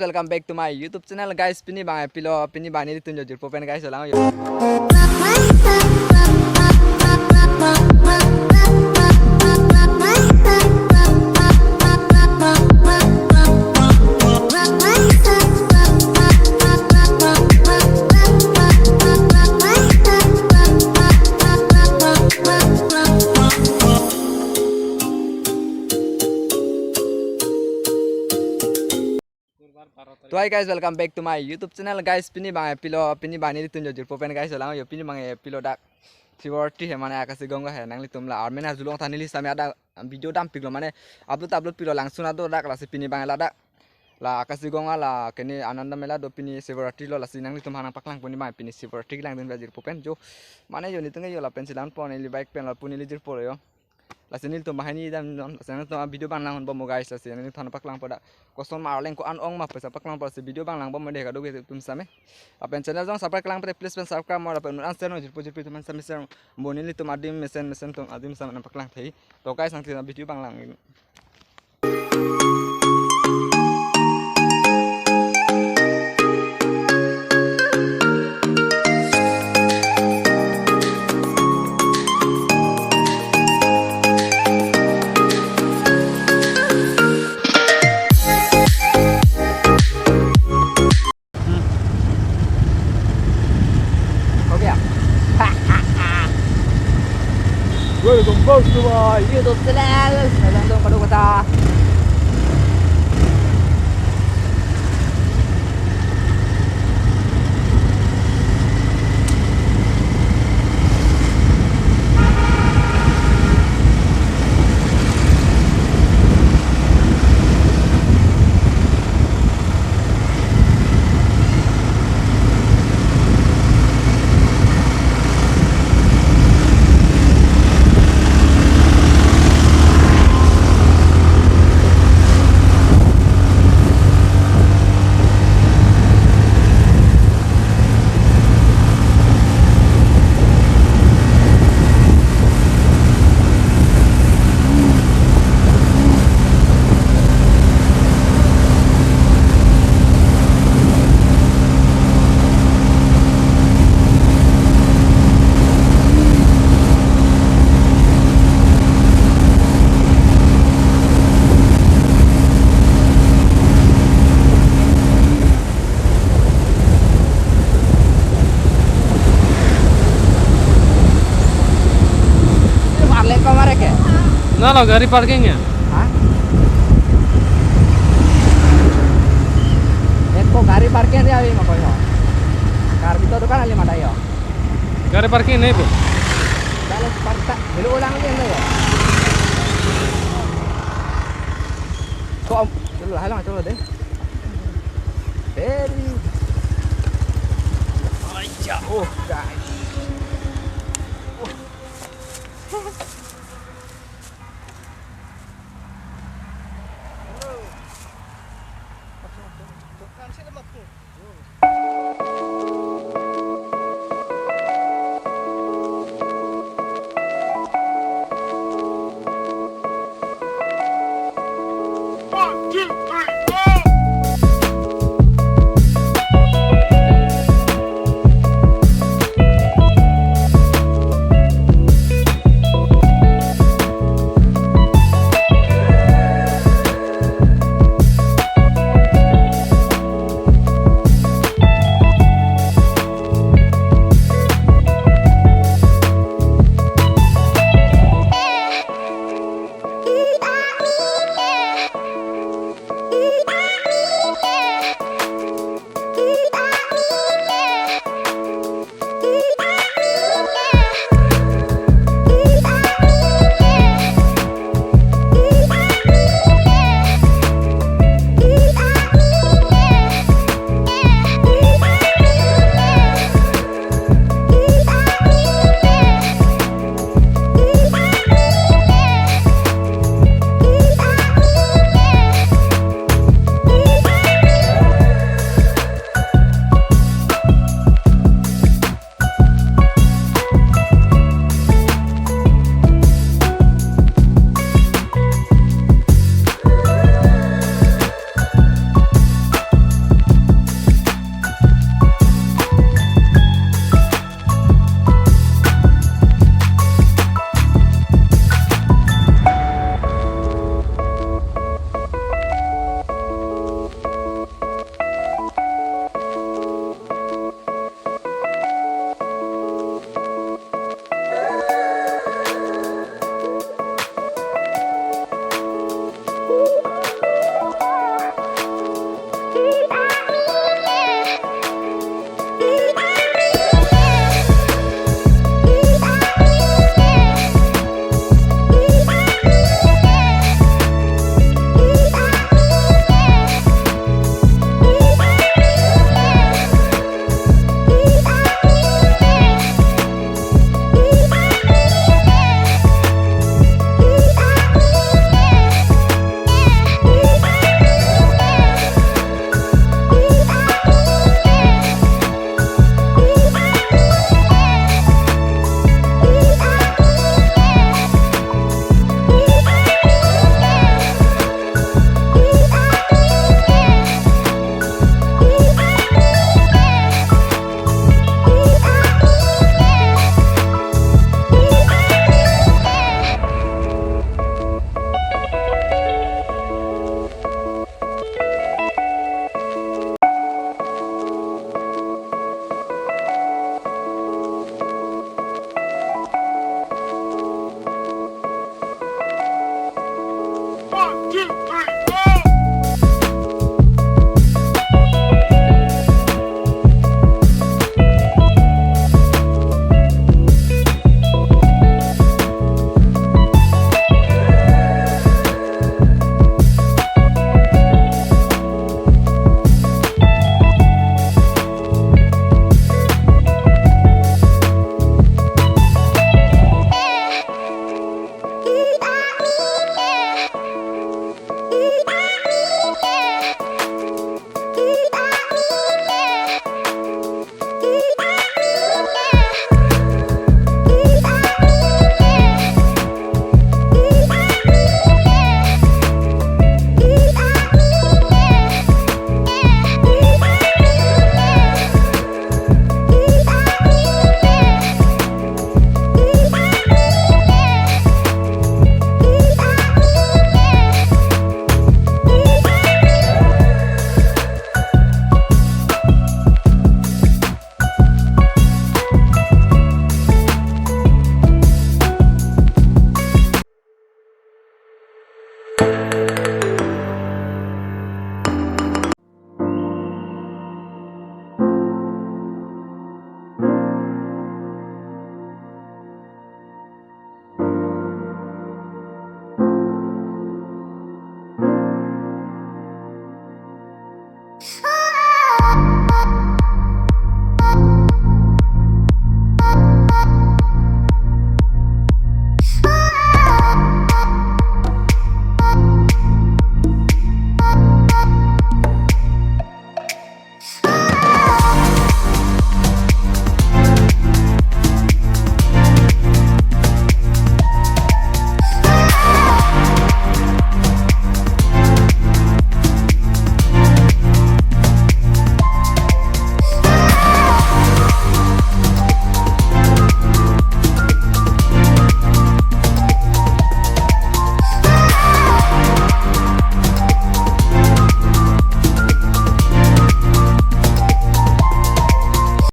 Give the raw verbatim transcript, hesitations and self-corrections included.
Welcome back to my YouTube channel, guys. Pini bang pilo, pini bang nelitum jo jirpo pen, guys, lang jo. To hi guys, welcome back to my YouTube channel, guys. Pini bang pilo, pini bang nelitum jo jirpo pen, guys, lang jo. Pini bang pilo dak Sivaratri he, mane Akashi Ganga he, nanglitum la armen arjulong tha, neli same ada video dam piklo, mane upload upload piklo, langsun ado dak. Lasi pini bang ladak la Akashi Ganga la kene Ananda Mela do, pini Sivaratri lo, lasi nanglitum aphan nangpaklangpo, pini bang pini Sivaratri kelang dun bajirpo pen jo, mane jo nelitum ke jo lapen si langpo, neli bike pen lapu neli jirpo lo jo. Lasi nelitum banghini damnon, lasi nangtum video bang langbom mo, guys, lasi nangtum paklangpo dak. Koson ma arleng ko-an ong ma pesa paklangpo, lasi video bang langbom mo dei kadokave atum same. Lapen channel jong subscribe kelang pute, please pen subscribe mo, lapen non share non jirpo jirpi atum same share. Mo nelitum adim mesen mesen atum adim same nangpaklang thei. To guys, nangtum video bang lang. हो गया। Welcome back to my YouTube channel. Salam dong kadokave. Parle ko mare ke? Na lo, gari parking ya? Ha? Eko gari parking dia avi ma ko yo. Kar bito dukan ali mada yo. Gari parking nai bo. Dalo parta, belu ulang aja lo yo. Kom, dulu halang dulu deh. Very. Aja, oh guys.